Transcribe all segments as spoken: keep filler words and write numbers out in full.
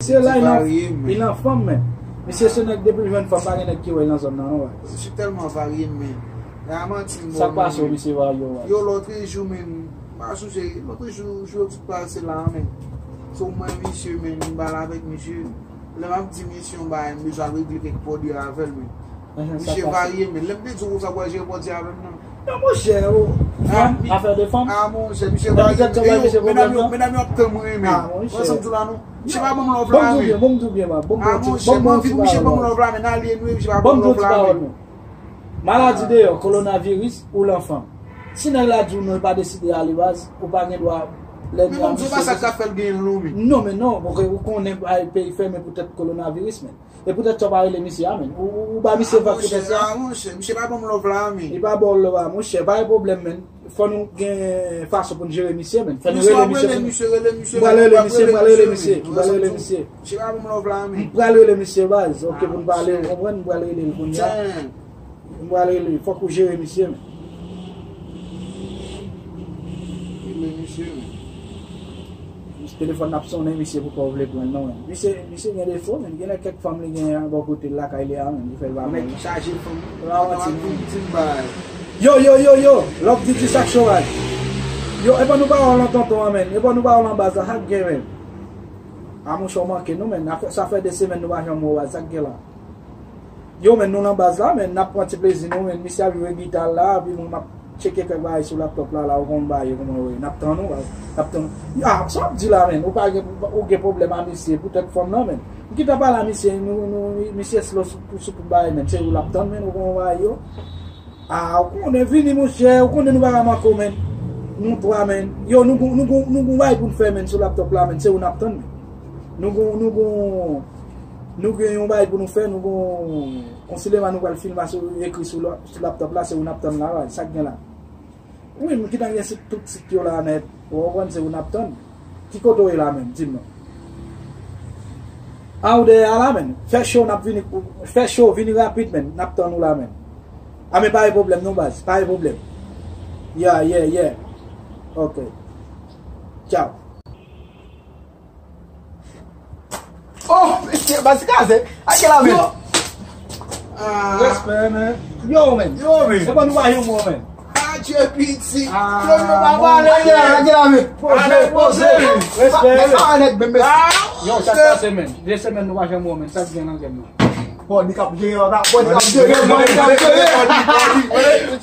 Se la, il en, il en fanm, men. Misye se nèg depi l jwenn fanm, pa gen nèg ki wè l nan zòn nan, non, wè. Misye tèlman varye, men. E a manti, m. Sa k pase w, misye varye, wè? Yo, lòt jou, men, m pa sonje, lòt jou, jou yo ki pase la, men. Se w mwen, misye, men, m pale avèk misye. Lè m ap di misye yon bagay, m bezwen al regle kèk pwodui avè l, men. Misye varye, men. Lè m te di w konsa, w pral jere pwodui avè m, non. Non, monchè, o. Fanm, afè de fanm. Ah, monchè, misye varye. Medam yo, medam yo ap tann mwen, men. Ah, monchè. Wè sa m di w la, non. Misye pa ban m love la, men. Bon, m di w byen, bon, m di w byen, man. Bon, bon, ti, bon, bon, ti pawòl. M di misye ban m love la, men, n ale, nou, misye pa ban m love la, men. Bon, m di w ti pawòl, non. Maladi deyò, kolonnavirus ou lanfan. Si nèg la di w non, li pa deside ale baz, ou pa gen dwa lè. Men bon, m di w pa sa k ap fè l gen lou, men. Non, men non, paske ou konnen, ay, peyi fèmen poutèt kolonnavirus, men. E poutèt sa w pa rele misye a, men. Ou, ou, ou ba misye vag poutèt sa. Ah, monchè, misye pa ban m love la, men. Li pa ba w love la, monchè, pa gen pwoblèm, men. Fò nou gen fason pou n jere misye, men. Fò nou rele misye. M pral rele misye, m pral rele misye, m pral rele misye. Misye pa ban m love la, men. M pral rele misye, baz. Ok, pou n pale, ou konprann, m pral rele l kounye a. M pral rele, fòk ou jere misye, men. Rele misye, men. Telefòn ap sonnen, misye, poukò w vle pran l, non, men. Misye, misye gen defo, men. Gen lè kèk fanm li gen bò kote l lakay li a, men. Li fè l pa bon. Nèg ki chaje fanm. Yo, yo, yo, yo. Love D J Sak Choraj. Yo, epa nou pa wè w lan tonton an, men. Epa nou pa wè w lan baz la, sa k gen, men. A monchè, w manke nou, men. Sa fè de semèn nou pa janm wè w, sa k gen la. Yo, men, nou nan baz la, men, n ap pran ti plezi nou, men, misye ap jwe gita l la, epi mwen m ap tcheke kèk bagay sou laptòp la, la, ou konn bagay yo, kòman yo ye, n ap tann ou, n ap tann ou. Ah, sa w ap di la, men, ou pa gen, ou gen pwoblèm a misye, poutèt fanm nan, men. M gentan pale a misye, nou, nou, misye slow sou, sou tout bagay, men, se ou l ap tann, men, ou konn bagay yo. Ah, ou konnen, vini, monchè, ou konnen nou pa ka manke w, men. Nou twa, men. Yo, nou gon, nou gon, nou gon bagay pou n fè, men, sou laptòp la, men, se ou n ap tann, men. Nou gon, nou gon, nou gen yon bagay pou nou fè, nou gon, yon sinema nou pral filme sou, ekri sou la-, sou laptòp la, se ou n ap tann la, sa k gen la. Wi, m gentan gen sit, tout sit yo la nèt. Ou konprann, se ou n ap tann. Ki kote w ye la menm? Di m non. A, ou dèyè a la menm. Fè cho, n ap vini, fè cho, vini rapid menm. N ap tann ou la menm. A, men pa gen pwoblèm non, baz. Pa gen pwoblèm. Yeah, yeah, yeah. Ok. Tchaw. Oh, mesye, baz, kraze. A ki la, men? Yo. Ah. Respè, men. Yo, men. Yo, men. Se bon, nou pa yon mo, men. Adye piti. Ah, yo, yo, pa pale. A ki la, a ki la, men? Poze, poze. Respè, men. Pa nèg, men, men. Yo, sa k pase, men? De semèn nou pa janm wè, men. Sa k gen nan kè m nan? Bon, ni k ap jere, bon, ni k ap jere, bon, ni k ap jere.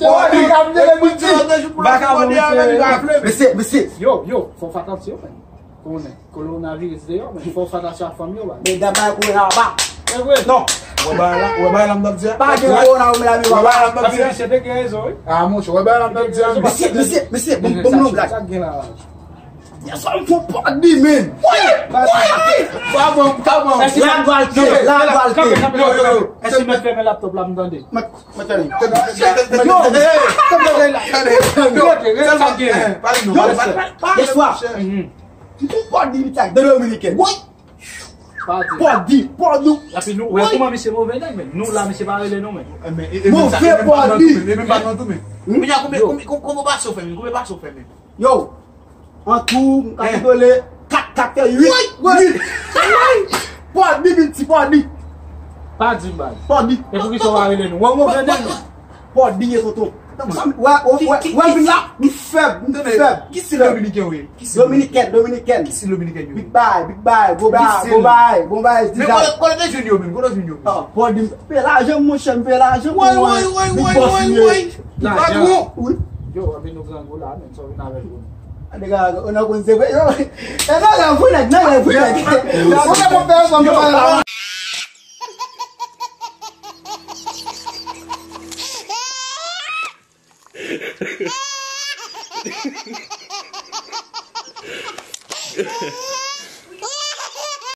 Bon, ni k ap jere, bon, ni. Vakabon, mesye. Mesye, mesye. Yo, yo, fò w fè atansyon, men. Konnen, kowonaviris deyò, men fò w fè atansyon ak fanmi w, baz. Medam pa gen kowona anba. Se vre. Non. Wè bagay la, wè bagay la m t ap di a. Pa gen kowona, wè medam yo anba. Wè bagay la m t ap di a. Paske misye te gen rezon, wi. Ah, monchè, wè bagay la m t ap di a. Mesye, mesye, mesye, bon, bon, non, blag. Sa k gen la, baz? Yè swa m fè yon pòdi, men. Wi, wi, wi. Pa bon, pa bon. Lagwalte, lagwalte. Yo, yo, yo. Èske mèt fèmen laptòp la, m tande? Mèt, mèt fèmen. Yo, yo, yo. Tande, tande, tande. Yo, yo, yo. Tande, tande. Yè swa. Mhm. Li te pòdi li te ak de Dominiken. Woy! Pòdi, pòdi. Epi nou, wè kòman misye move nèg, men. Nou la, misye pa rele nou, men. Move pòdi. Kounye a, konbyen, konbyen, konbyen pase w fè, men? Konbyen pase w fè, men? Yo, an tou, m ka kontwole kat, kat, uit, uit. Pòdi, piti, pòdi. Pa di m, baz. Pòdi. E poukisa w pa rele nou? Wè, wè, wè, nèg. Pòdi ye, tonton. Wè, wè, wè, wè, vin la, m fèb, m fèb. Ki stil dominiken w ye? Dominikèn, dominikèn. Ki stil dominikèn yo? Big bay, big bay, gwo bay, gwo bay, gwo bay, men dija. Kote, kote te jwenn yo menm? Kote te jwenn yo menm? Ah, pòdi, m peye lajan, monchè, m peye lajan pou mwen. Woy, woy, woy, woy, woy. Ki patwon? Wi. Yo, anben nou grangou la, men sa w vin avèk ou. Nèg la, ou nan konn se vre, yo. E nan rèv, wi, nèg, nan rèv, wi, nèg. Ou nan konn fè sa, m pa la.